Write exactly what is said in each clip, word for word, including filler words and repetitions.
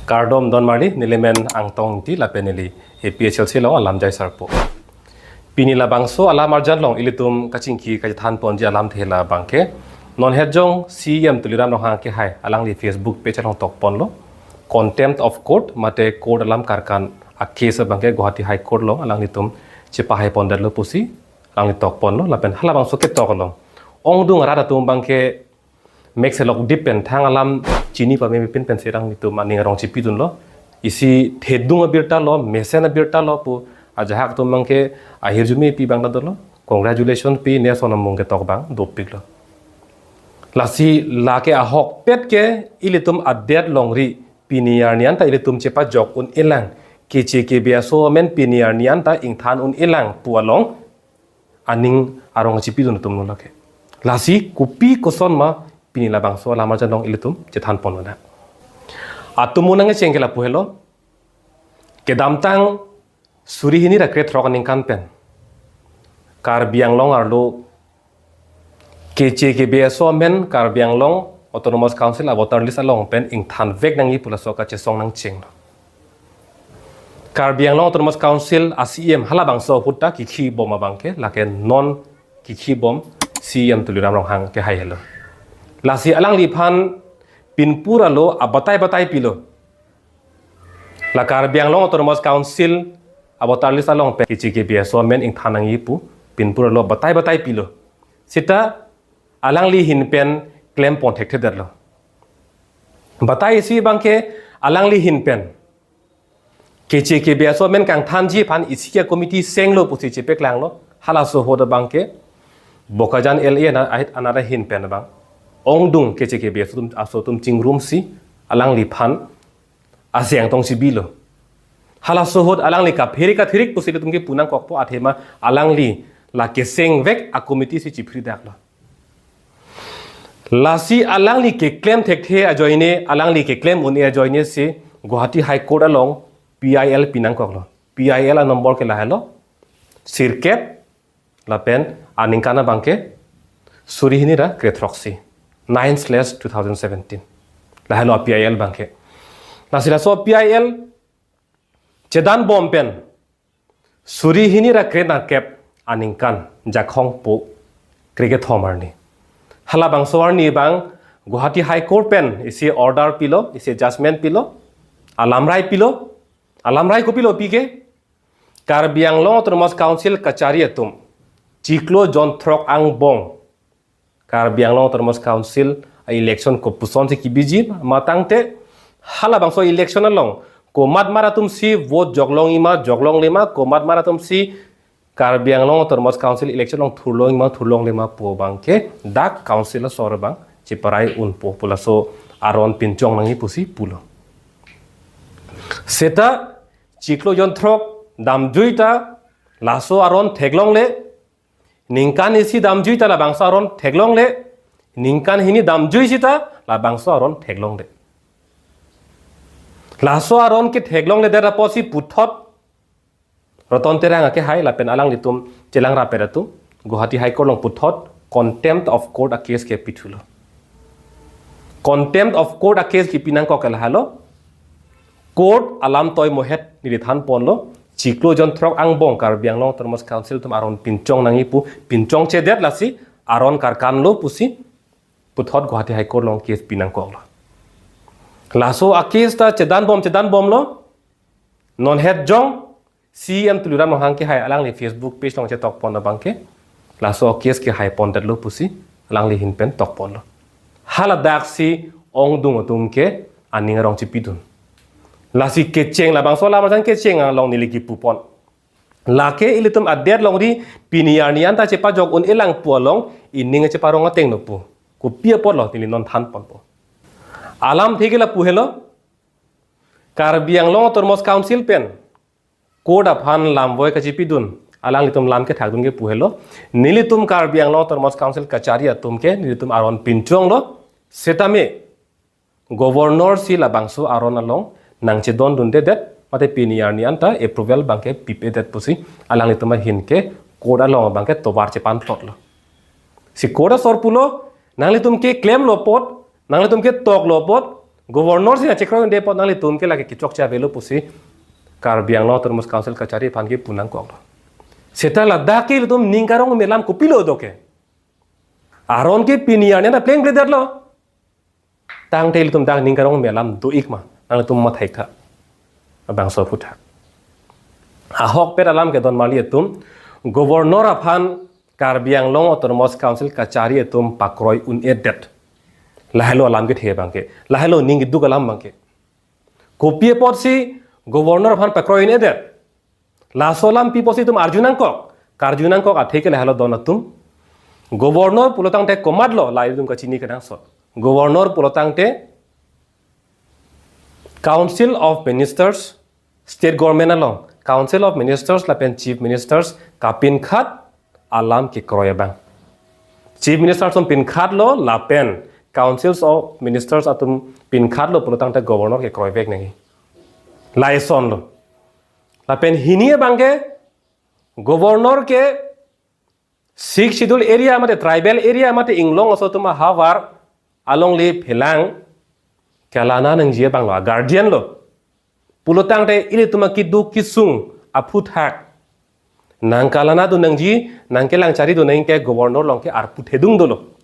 Kardom don marli, neli men Angtong Ingti lapen neli A P H L C along alam jai sarpo. Pini labangso alam arjan along ilitum kachingki kachethan ponji alamthe labangke, non het jong C E M Tuliram Ronghang kehai alangli Facebook page along tok ponlo, contempt of court mate court alam karkan a case abangke Guwahati High Court along alanglitum chepahai pondetlo pusi alangli tok ponlo, lapen halabangso ketok along ongdung arat atum abangke mek selok dip pen thang alam chini pameme pin pen serang itum aning arong chipidunlo. Isi thedung abirta lo, mesen abirta lo pu ajahak atum abangke ahirjume pi abang ta dolo. Congratulations pi, ne ason amung ketok abang dopiklo. Lasi lake ahokpet ke ilitum adet longri pini arni anta ilitum chepajok un-elang, keche kebe aso amen pini arni anta ingthan un-elang pu along aning arong chipidun atumlo lake. Lasi kopi koson ma pini labangso alam arjan along ilitum chethan ponlo na. Atum unang cheng ke lapu helo. Kedamtang suri hini ra krethrok aningkan pen Karbi Anglong arlo keche kebe aso amen Karbi Anglong Autonomous Council a voter list along pen ingthan vek nangji pu laso kachesong nangchenglo. Karbi Anglong Autonomous Council a C E M halabangso ahut ta kikhi bom abangke lake non kikhi bom C E M Tuliram Ronghang kehai helo. Lasi alangliphan pinpur alo abatai batai pilo. La Karbi Anglong Autonomous Council a voter list along pen keche kebe aso amen ingthan nangji pu pinpur alo batai batai pilo. Seta alangli ahin pen klem pon thekthedetlo. Batai isi abangke alangli ahin pen keche kebe aso amen kangthanji aphan isi a committee senglo pusi chepaklanglo. Halaso ahut abangke Bokajan L A ana ahit anara ahin pen abang ongdung keche kebe aso atum, aso atum chingrumsi alangliphan aseng tong chibilo. Halaso ahut alangli kaphere kathirik pusi ilitum kepu nangkokpo, athema alangli la keseng vek a committee si chiphridaklo. Lasi alangli keklem thekthe ajoine, alangli keklem un-e ajoine si Guwahati High Court along P I L pi nangkoklo. P I L a number ke lahelo, sirkep lapen aningkan abangke suri hini ra krethroksi, nine slash two thousand seventeen. Lahelo a P I L abangke. Lasi laso a P I L chedan bom pen suri hini ra krethrok aningkan Jakhong po krekethom arni. Halabangso arni abang Guwahati High Court pen isi order pilo, isi judgment pilo, alamrai pilo, alamrai kopilo pi ke, Karbi Anglong Autonomous Council kachari atum chiklo jonthrok angbong Karbi Anglong Autonomous Council a election kopusonsi kebiji ma tangte halabangso election along komat mar atumsi vote joklongji ma joklongle ma, komat mar atumsi Karbi Anglong Autonomous Council election along thurlongji ma thurlongle ma pu abangke dak council asor abang cheparai unpo pu laso aron pinchong nangji pusi pulo. Seta chiklo jonthrok damjui ta laso aron theklongle, ningkan isi damjui ta labangso aron theklongle, ningkan hini damjui sita labangso aron theklongle. Laso aron ketheklongledet apotsi puthot Roton Terang akehai lapen alanglitum chelang rapet atum Guwahati High Court along puthot contempt of court a case kepithulo. Contempt of court a case kepi nangkok ke lahelo. Court alam toi mohet neli than ponlo. Chiklo jonthrok angbong Karbi Anglong Autonomous Council atum aron pinchong nangji pu pinchongchedet, lasi aron karkanlo pusi puthot Guwahati High Court along case pi nangkoklo. Laso a case ta chedan bom chedan bomlo. Non het jong C E M Tuliram Ronghang kehai alangli Facebook page along chetok pon abangke laso case kehai pondetlo pusi alangli ahin pen tok ponlo. Haladaksi ongdung atum ke aning arong chipidun. Lasi kecheng labangso alam arjan kecheng along neli kipu pon. Lake ilitum adet longri pini arni anta chepajok un-elang pu along ining cheparong atengno pu. Kopi apotlo neli non than ponpo. Alamthe ke lapu helo. Karbi Anglong Autonomous Council pen court aphan lamvoi kachipidun, alanglitum lam kethakdun kepu helo. Nelitum Karbi Anglong Autonomous Council kachari atum ke nelitum aron pinchonglo. Setame Governor si labangso aron along nangchedondundedet, mate pini arni anta approval abangke pipedet pusi alanglitum ahin ke court along abangke tovar chepan plotlo. Si court asor pulo, nanglitum ke klemlo apot, nanglitum ke toklo apot, Governor si nangchekroi un-edet apot nanglitum ke lake kechokche avelo pusi Karbi Anglong Autonomous Council kachari aphan ke pu nangkoklo. Seta ladak ke ilitum ning karong me alam kopilo do ke? Aron ke pini arni anta plengpledetlo. Tangte ilitum dak ning karong me alam do-ik ma? Nanglitum matha-ik tha. Labangso aphuthak. Ahokpet alam kedon marli atum, Governor aphan Karbi Anglong Autonomous Council kachari atum pakroi un-edet. Lahelo alam kethe abang ke. Lahelo ning keduk alam abang ke. Kopi apotsi Governor aphan pakroi un-edet? Laso alam pi apotsi itum arju nangkok? Karju nangkok athe ke lahelo don atum. Governor pulotangte komatlo, la ilitum kachini kenangsot. Governor pulotangte Council of Ministers, State Government along Council of Ministers lapen Chief Ministers kapinkhat alam kekroi abang. Chief Minister atum pinkhatlo lapen Councils of Ministers atum pinkhatlo pulotangte Governor kekroivek nangji. Laisonlo. Lapen hini abang ke Governor ke Sixth Schedule area mate tribal area mate inglong aso atum ahavar alongle phelang kelana nangji abanglo, a guardian lo. Pulotangte ilitum akeduk kesung aphuthak nangkelana dun nangji, nangkelang chari dun nangji ke Governor along ke arpu thedung dolo.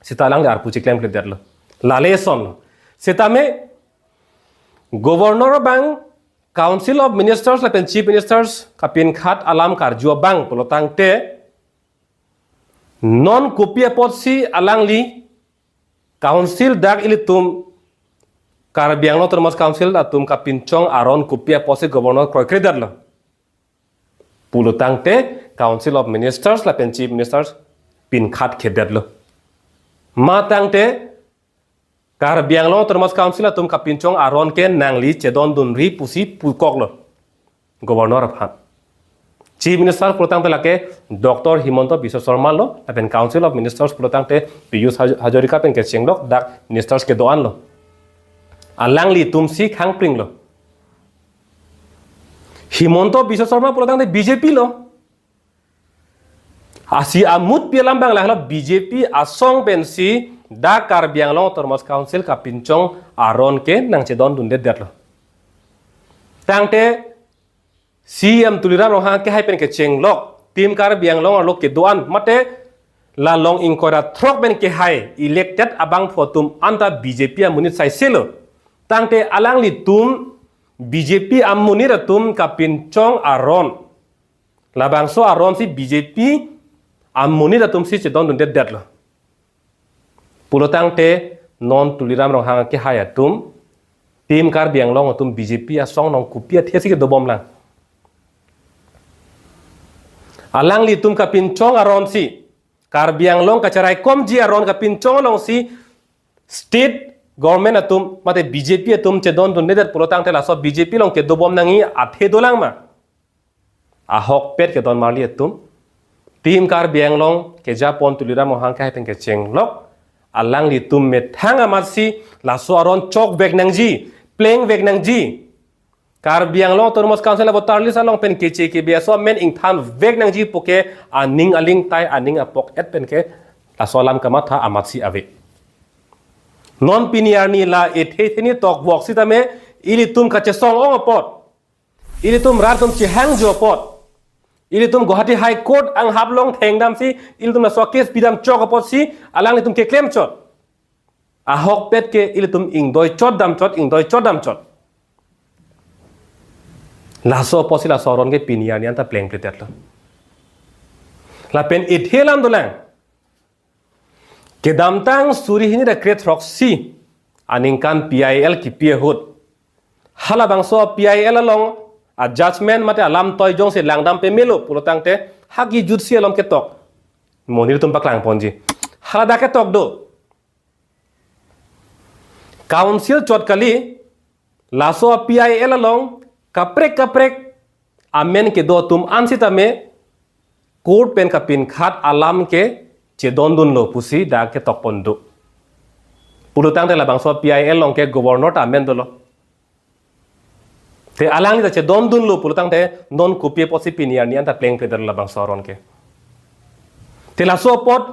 Seta alangli arpu chiklemkledetlo. Lale sonlo. Setame Governor abang Council of Ministers lapen Chief Ministers kapinkhat alam karju abang pulotangte non kopi apotsi alangli Council dak ilitum Karbi Anglong Autonomous Council atum kapinchong aron kopi apotsi Governor kroikredetlo? Pulotangte Council of Ministers lapen Chief Ministers pinkhat khedetlo. Matangte Karbi Anglong Autonomous Council atum kapinchong aron ke nangli chedondunri pusi pukoklo Governor aphan. Chief Minister pulotangte lake Doctor Himanta Biswa Sarma lo, lapen Council of Ministers pulotangte Piyush Haj-, Hazarika pen kechenglok dak Ministers kedo-an lo. Alanglitumsi khangpringlo. Himanta Biswa Sarma pulotangte B J P lo. Lasi amut pi alam abang lahelo, B J P asong pensi dak Karbi Anglong Autonomous Council kapinchong aron ke nangchedondundedetlo. Tangte C E M Tuliram Ronghang kehai pen kechenglok Team Karbi Anglong arlo kedo-an mate la long ingkoi ra throk pen kehai elected abangphu atum anta B J P amonit saiselo. Tangte alanglitum B J P amonit atum kapinchong aron, labangso aronsi B J P amonit atumsi chedondundedetlo. Pulotangte non Tuliram Ronghang kehai atum, Team Karbi Anglong atum B J P asong along kopi athesi kedobomlang? Alanglitum kapinchong aronsi, Karbi Anglong kacharaikomji aron kapinchong alongsi state government atum mate B J P atum chedondundedet pulotangte laso B J P along kedobom nangji athe dolang ma? Ahokpet kedon marli atum, Team Karbi Anglong kejapon Tuliram Ronghang kehai pen kechenglok, alanglitum methang amatsi laso aron chokvek nangji, plengvek nangji. Karbi Anglong Autonomous Council avoter list along pen keche kebe aso amen ingthanvek nangji puke aning aling tai aning apok et pen ke laso alam kamatha amatsi ave. Non pini arni la ethe theni tokvok sitame ilitum kachesong-ong apot, ilitum rat atum chehangjo apot, ilitum Guwahati High Court anghap along thengdamsi ilitum laso case pidam chok apotsi alanglitum keklemchot. Ahokpet ke ilitum ingdoichot damchot, ingdoichot damchot. Laso apotsi laso aron ke pini arni anta plengpledetlo. Lapen ethe alam dolang. Kedamtang suri hini ra kre throksi aningkan P I L kipi ahut, halabangso P I L along a judgment mate alam toi jongsi langdam pamelo pulotangte ha kejutsi alam ketok. Monit atum paklangponji. Haladak ketok do. Council chot kali, laso P I L along kaprek kaprek amen kedo atum an sitame court pen kapinkhat alam ke chedondunlo pusi dak ketokpon do. Pulotangte labangso P I L along ke governor ta amen dolo. Te alangli ta chedondunlo pulotangte non kopi apotsi pini arni anta plengpledetlo labangso aron ke? Te laso apot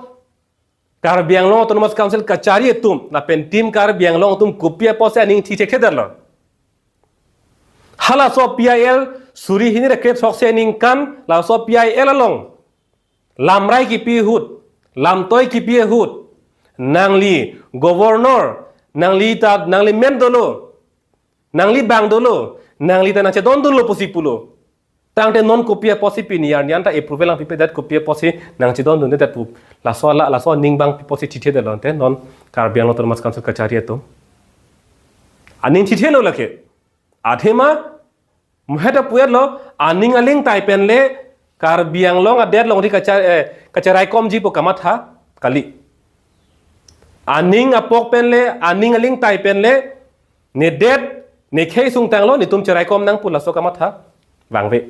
Karbi Anglong Autonomous Council kachari atum lapen Team Karbi Anglong atum kopi apotsi aning thithekthedetlo? Halaso P I L suri hini ra kre-throksi aningkan laso P I L along lamrai kipi ahut, lamtoi kipi ahut, nangli governor, nangli ta, nangli men dolo, nangli bang dolo, nangli ta nangchedondunlo pusi pulo. Tangte non kopi apotsi pini arni anta approval nangpipedet, kopi apotsi nangchedondundedet pu? Laso ala, laso aning bang pi apotsi thithedetlo ante non Karbi Anglong Autonomous Council kachari atum? Aning thithelo lake. Athema muheta puyatlo, aning aling tai penle Karbi Anglong adet along ri kacha-, eh, kacharaikomji pu kamatha kali. Aning apok penle, aning aling tai penle, ne det, ne khei sungtanglo, netum charaikom nang pu laso kamatha vangve.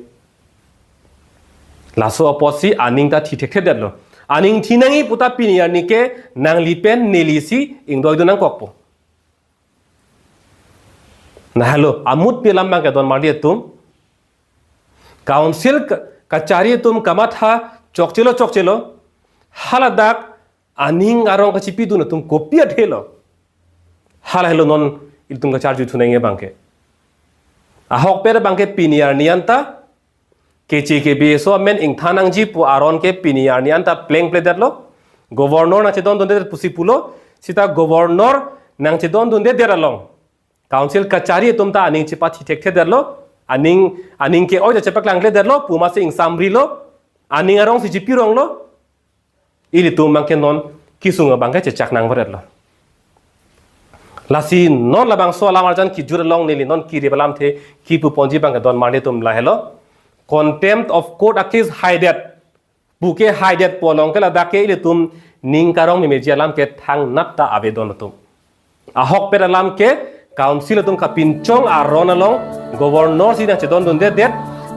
Laso apotsi aning ta thithekthedetlo. Aning thi nangji pu ta pini arni ke nangli pen nelisi ingdoidun nangkokpo. Lahelo, amut pi alam bang ke don marli atum. Council ka-, kachari atum kamatha chokchelo chokchelo. Haladak aning arong kachipidun atum kopi athelo? Halahelo non ilitum kacharju thunangji bang ke. Ahokpet bang ke pini arni anta K J K B S O amen ingthan nangji pu aron ke pini arni anta plengpledetlo. Governor nangchedondundedet pusi pulo. Sita governor nangchedondundedet along council kachari atum ta aning chepathithekthedetlo. Aning, aning ke-oi ta chepaklangledetlo pu masi ingsamrilo. Aning arongsi chipironglo. Ilitum bang ke non kesung abang ke chechak nangveretlo. Lasi non labangso alam arjan kejut along neli non kiri alamthe kipu ponji bang ke don marli atum lahelo. Contempt of court a-case haidet pu ke haidet pu along ke ladak ke ilitum ning karong memeji alam ke thangnat ta ave don atum. Ahokpet alam ke council atum kapinchong aron along governor si nangchedondundedet,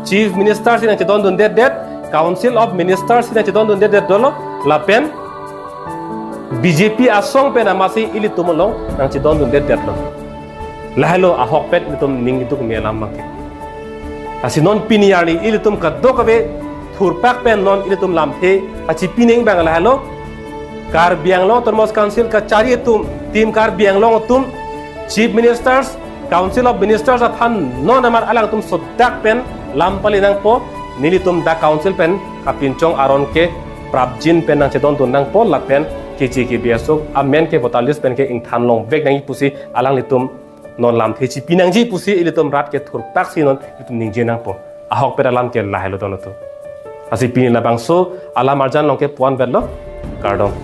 chief minister si nangchedondundedet, council of ministers si nangchedondundedet dolo, lapen B J P asong pen amasi ilitum along nangchedondundedetlo. Lahelo ahokpet ilitum ning iduk me alam bang ke. Lasi non pini arni ilitum kadokave thurpak pen non ilitum lamthe kachipi nangji bang lahelo. Karbi Anglong Autonomous Council kachari atum, Team Karbi Anglong atum, Chief Ministers, Council of Ministers aphan non amar alangtum sodak pen lam pale nangpo, nelitum dak council pen kapinchong aron ke prapjin pen nangchedondun nangpo lapen K J K B S O amen ke voter list pen ke ingthan longvek nangji pusi alanglitum non lamthe chipi nangji pusi ilitum rat ke thurpaksi non ilitum ningje nangpo. Ahokpet alam ke lahelo don atum. Lasi pini labangso alam arjan along ke puan vetlo. Kardom.